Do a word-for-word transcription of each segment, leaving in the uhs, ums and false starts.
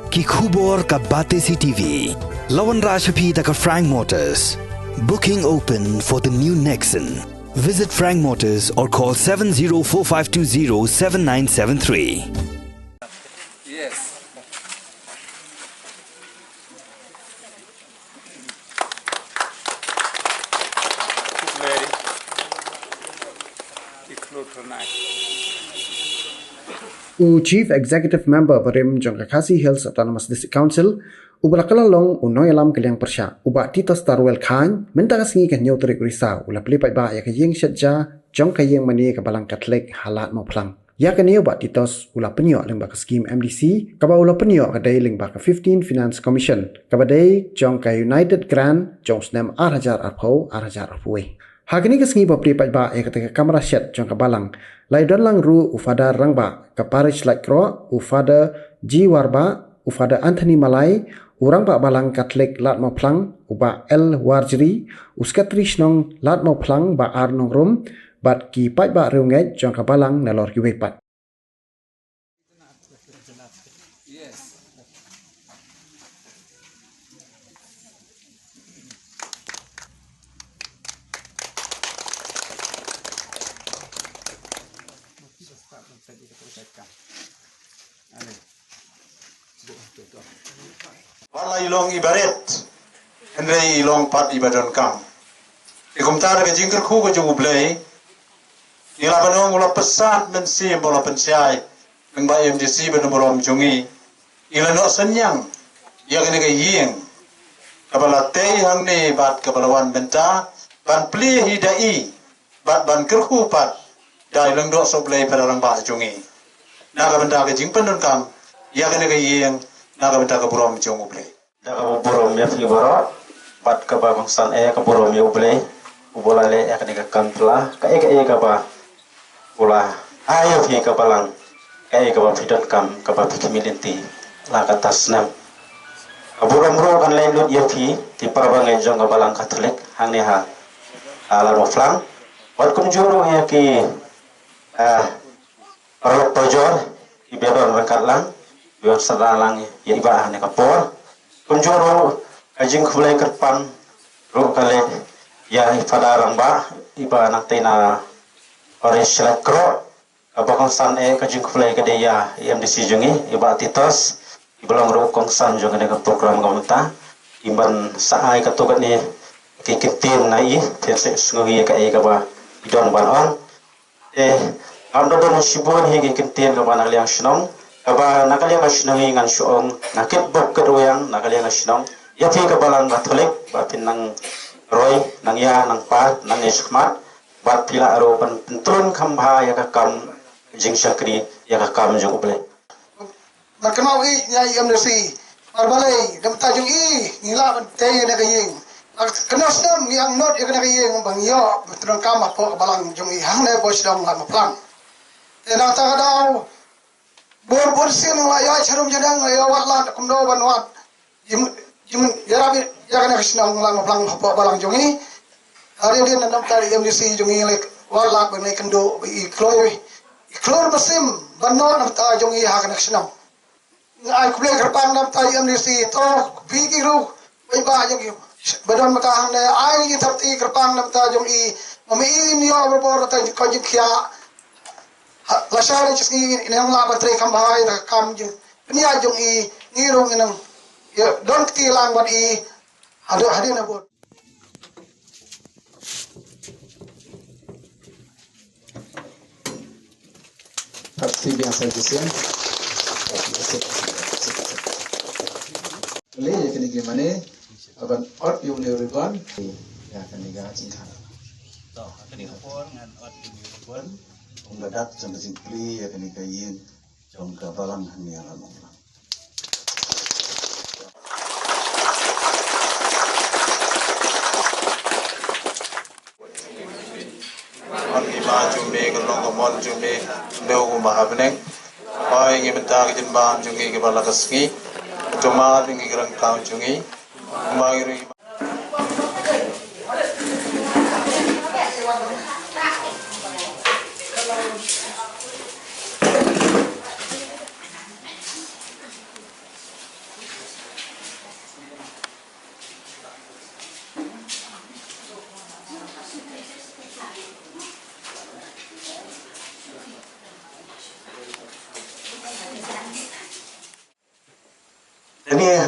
Ki khubor ka Batesi T V. La wanrah sha phi da ka Frank Motors. Booking open for the new Nexon. Visit Frank Motors or call seven zero four five two zero seven nine seven three. Yes. U Chief Executive Member barim jong ka Khasi Hills Autonomous District Council, uba la kylla long u nongïalam ka liang pyrshah, u Bah Titus Tarwel Chyne, mynta ka sngi ka hynñiew tarik u Risaw, u la plie paidbah ïa ka ïing shet ja jong ka ïing mane ka Balang Katholik ha Lad Mawphlang. Ïa kane u Bah Titus u la pynïoh lyngba ka skim M D C, kaba u la pynïoh ka dei lyngba ka fifteen Finance Commission, kaba dei jong ka United Grant jong u snem ar hajar arphew, ar hajar arphew wei. Ha kane ka sngi ba plie paidbah ïa kata ka kamra shet jong ka Balang, la ïadon lang ruh u Father Rangbah ka Parish Laitkroh, u Father G Warbah, u Father Anthony Malai, u Rangbah Balang Katholik Lad Mawphlang, u Bah L Warjri, u Sekretari Shnong Lad Mawphlang Bah R Nongrum, bad ki paidbah riewngeit jong ka Balang nalor kiwei pat. Wat la i long iba rit, hynrei i long pat iba donkam. Te kumta da ka jingkyrkhu ka jong U Blei, ngi lah ban ong u la pynsad mynsiem bad u la pynshai lyngba i M D C bad u burom jong ngi. I la noh synñiang ïa kane ka ïing kaba la tei hangne bad kaba la wan mynta ban plie hi da i bad ban kyrkhu pat da i lyngdoh sohblei Father Rangbah jong ngi, na ka bynta ka jingpyndonkam ïa kane ka ïing na ka bynta ka burom jong U Blei. Da kaba burom ïa phi baroh bad kaba kongsan eh ka burom ïa U Blei uba la leh ïa kane ka kam pla, kaei kaei kaba u la ai ïa phi ka Balang, kaei kaba phi donkam kaba phi khmih lynti la kata snem. Ka burom ruh kan leit lut ïa phi, ki para bangeit jong ka Balang Katholik hangne ha, ah, Lad Mawphlang. Bad kumjuh ruh ïa ki, ah, paralok parajor kiba don ryngkat lang, kiba sdang lang ïa i Bah ha kane ka por. Kumjuh ruh ka jingkhublei kyrpang ruh ka leit ïa i Father Rangbah iba nangtei na Parish Laitkroh. Kaba kongsan eh ka jingkhublei ka dei ïa i M D C jong ngi, i Bah Titus, iba long ruh kongsan jong kane ka program ka mynta. Iban sa ai katto katne ki kyntien na i, phin sa sngew ïa kaei kaba i don ban ong. Te ngam da don shibun hi ki kyntien kaba na ka liang shnong, kaba na ka liang shnong hi ngan shu ong, nga kit bok kit rwiang na ka liang shnong ïa phi ka Balang Katholik ba phin nang roi, nang ïa, nang par, nang ïa shakhmat, bad phi lah ruh ban pyntrun kham bha ïa ka kam jingshakri, ïa ka kam jong U Blei. Ban kynmaw ïa i M D C, mar balei da ka bynta jong i ngi lah ban tei ïa kane ka ïing. Kane ka snem ngi angnud ïa kane ka ïing ban ïoh ban trei kam hapoh ka balang jong i hangne hapoh shnong Lad Mawphlang. Te na kata ka daw bun bun sien nga la ïaid sharum shadang, nga ïa wad lad kumno ban wad. Jim, jim, ïarap ïa kane ka shnong Lad Mawphlang hapoh balang jong i. Hadien hadien na ka bynta i M D C jong i leh wad lad ban leh kynduh ba i kloi, i kloi mynsiem ban noh na ka bynta jong i ha kane ka shnong. Nga ai khublei kyrpang na ka bynta i M D C, to phi ki ruh, ba i Bah jong i ba don mynta hangne, ai ki thapti kyrpang na ka bynta jong i. Ma i in ïoh barabor ta ko jingkhiah. Ha, lashai da ka sngi in ym lah ban trei kham bha ïa ka kam jingpynïaid jong i, ngi ruh ngin ym ïa don kti lang bad i. Haduh hadien habud. Khublei ïa kine ki mane, ban ot ïa une u ribbon. Ïa kane ka jingkha. To, ha kane ka por ngan ot ïa une u ribbon. Kum ka dak jong ka jingplie ïa kane ka ïing jong ka balang hangne ha Lad Mawphlang. Wan ki ba jong me, ka long ka mon jong me, ndew kumba ha bneng. Bai ngi mynta ka jingbam jong ngi kaba la ka sngi. To ma ngi ka rangkam jong ngi. Bai ngi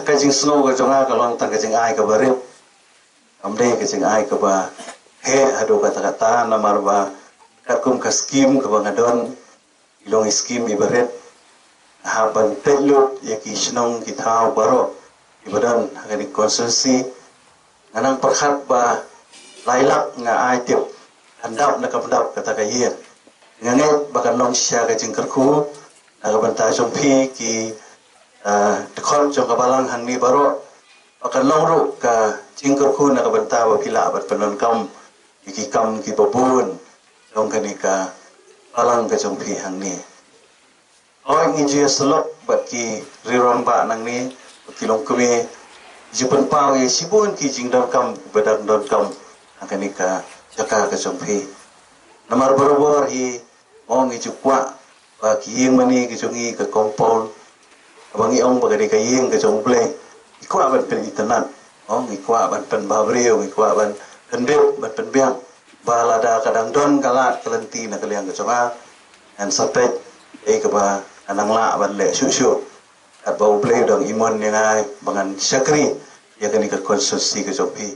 Ka jingsngew ka jong nga ka long tang ka jingai kaba rit. Kam dei ka jingai kaba heh haduh katta katta, namar ba katkum ka skim kaba nga don, i long i skim iba rit. Haba peit lut ïa ki shnong ki thaw baroh iba don ha kane ka constituency, nga nang pyrkhat ba lai lak nga ai tip, kan dap ne kam dap kata ka ïing. Nga ngeit ba kan long shisha ka jingkyrkhu na ka bynta jong phi ki, ah, dkhot jong ka balang hangne baroh, ba kan long ruh ka jingkyrkhu na ka bynta ba phi lah ban pyndonkam ïa ki kam kiba bun jong kane ka balang ka jong phi hangne. Hooid, ngi ju ïasyllok bad ki rangbah nangne, bad ki longkmie, ju pynpaw ïa shibun ki jingdonkam ba dang donkam ha kane ka jaka ka jong phi. Namar barabor hi, mo, ngi ju kwah ba ki ïing mane ki jong ngi, ka compound, ba ngi ong ba ka dei ka ïing ka jong U Blei, ngi kwah ban pynitynnad, mo, ngi kwah ban pynbhabriew, ngi kwah ban pynbit, ban pynbiang. Ba lada ka dang don ka lad ka lynti na ka liang ka jong nga, ngan sa peit ei kaba ngan nang lah ban leh shuh shuh. Katba U Blei u dang imon ïa nga ba ngan shakri ïa kane ka constituency ka jong phi.